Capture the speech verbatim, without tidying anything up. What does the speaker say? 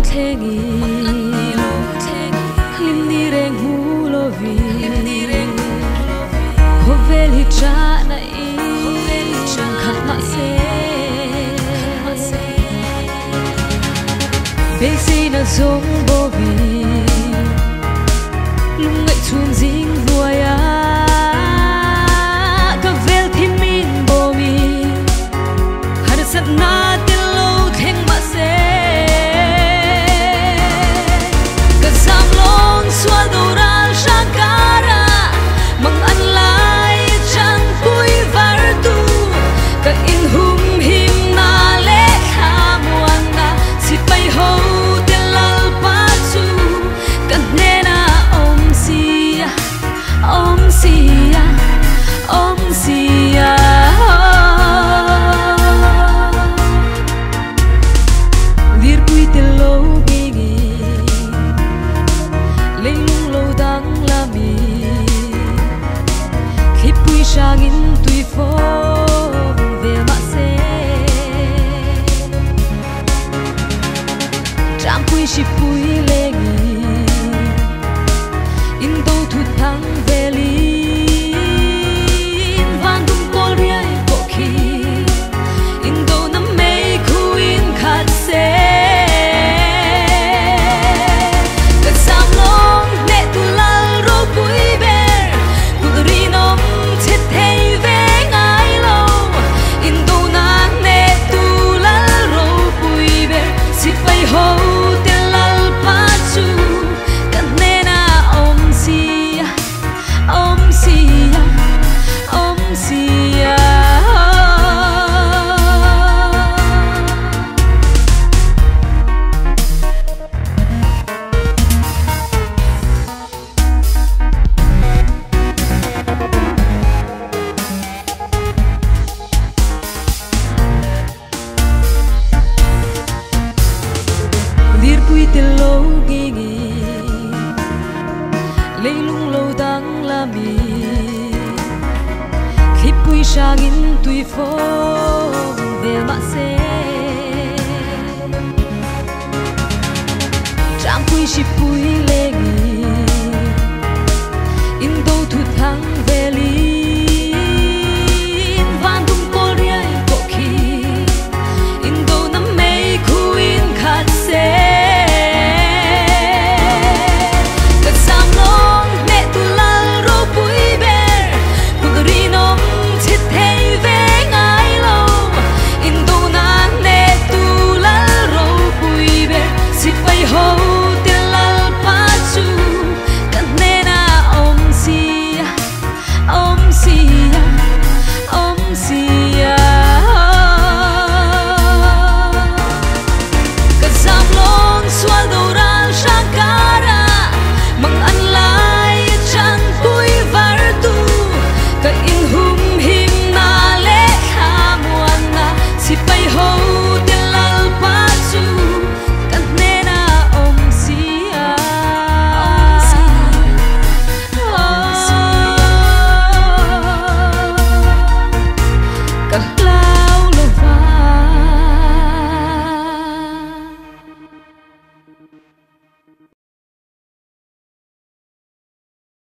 thlengin, hlim ni reng hmu lovin, khawvel hi ṭhatna in khat mah se. Beiseina zawng bawin, lungngaih chun zing hnuoia ka vel thimin bawmin, harsatna tel lo thleng mah se. Ka zam lawng sual do ral hrang kara, mangan lai ṭangpui vartu, ka inhumhimna le thlamuonna sipai hote Lalpa chu ka hnena awm si a, awm si a, awm si a. Lirpui tel lo ngingin, leilung lo danglamin, thlipui hrangin tuifawng vel mah se. Ṭangpui hripui lengin, indo thut thang velin, van dum kawl riai pawh khi, indona meikhuin khat se. Ka zam lawng hnehtu Lal ropui ber, kut rinawm chet thei ve ngai lo, indona hnehtu Lal ropui ber, sipai hote Lalpa chu ka hnena awm si a, awm si a, awm si a. Lirpui tel lo ngingin, leilung lo danglamin, thlipui hrangin tuifawng vel mah se. Ṭangpui hripui le